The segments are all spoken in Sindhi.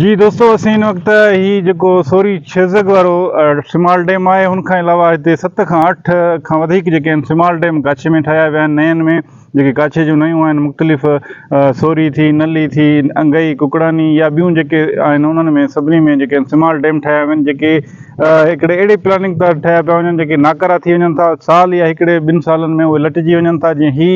جي دوستو اسين هن وقت هي جيڪو سوري ڇيزگ وارو سمال ڊيم آهي ان کان علاوه هتي ست کان اٺ کان وڌيڪ جيڪي آهن سمال ڊيم ڪاڇي ۾ ٺاهيا ويا آهن نين ۾ جيڪي ڪاڇي جون نيون آهن مختلف سوري ٿي نلي ٿي انگئي ڪڪڙاني يا ٻيون جيڪي آهن انهن ۾ سڀني ۾ جيڪي آهن سمال ڊيم ٺاهيا ويا آهن جيڪي هڪڙي اهڙي پلاننگ تحت ٺاهيا پيا وڃن جيڪي ناڪارا ٿي وڃن ٿا سال يا هڪڙي ٻن سالن ۾ اهي لٽجي وڃن ٿا جيئن هي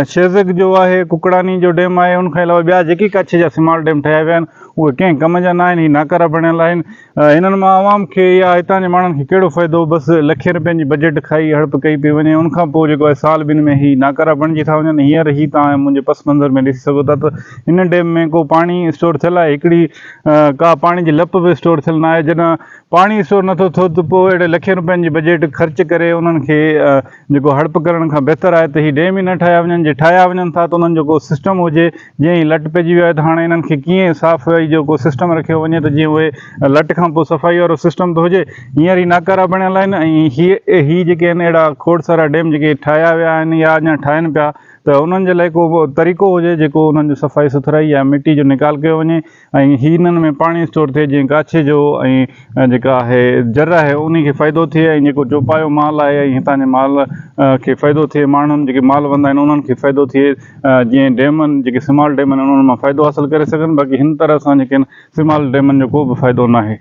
شيزڪ جو آهي، ڪڪڙاني جو ڊيم آهي، ان کان علاوه ٻيا جيڪي ڪڇ جا سمال ڊيم ٺهيا ويا آهن اهي ڪنهن ڪم جا نه آهن، هي ناڪارا بڻيل آهن، هنن مان عوام کي يا هتان جي ماڻهن کي ڪهڙو فائدو، بس لکين رپين جي بجيٽ کائي هڙپ ڪئي پئي وڃي، ان کان پوء جيڪو آهي سال ٻن ۾ هي ناڪارا بڻجي ٿا وڃن، هينئر هي توهان منهنجي پس منظر ۾ ڏسي سگهو ٿا ته هن ڊيم ۾ ڪو پاڻي اسٽور ٿيل آهي، هڪڙي ڪا پاڻي جي لپ به اسٽور ٿيل نه آهي، جڏهن پاڻي اسٽور نٿو ٿئي ته پوء اهڙي لکين رپين جي بجيٽ خرچ ڪري انهن کي جيڪو هڙپ ڪرڻ کان بهتر آهي ته هي ڊيم ئي نه ٺاهيا وڃن، جي ٺاهيا وڃن ٿا ته انهن جو ڪو سسٽم هجي، جيئن هي لٽ پئجي ويو آهي ته هاڻي انهن کي ڪيئن صافائي جو ڪو سسٽم رکيو وڃي ته جيئن اهي لٽ کان پوء صفائي وارو سسٽم ته هجي، هينئر هي ناڪارا بڻيل آهن ۽ هي هي جيڪي آهن اهڙا کوڙ سارا ڊيم جيڪي ٺاهيا ويا آهن يا اڃا ٺاهين پيا ته انهن جي لاء ڪو طريقو هجي جيڪو انهن جو صفائي سٿرائي يا مٽي جو نيڪال ڪيو وڃي ۽ هي انهن ۾ پاڻي اسٽور ٿئي جيئن ڪاڇي جو ۽ جيڪا آهي جر آهي انهي کي فائدو ٿئي ۽ جيڪو چوپايو مال آهي ۽ هتان جي مال کي فائدو ٿئي ماڻهن جيڪي مال وندا آهن انهن کي فائدو ٿئي جيئن ڊيمن جيڪي سمال ڊيم آهن انهن مان فائدو حاصل ڪري سگهن باقي هن طرح سان جيڪي آهن سمال ڊيمن جو ڪو به فائدو ناهي.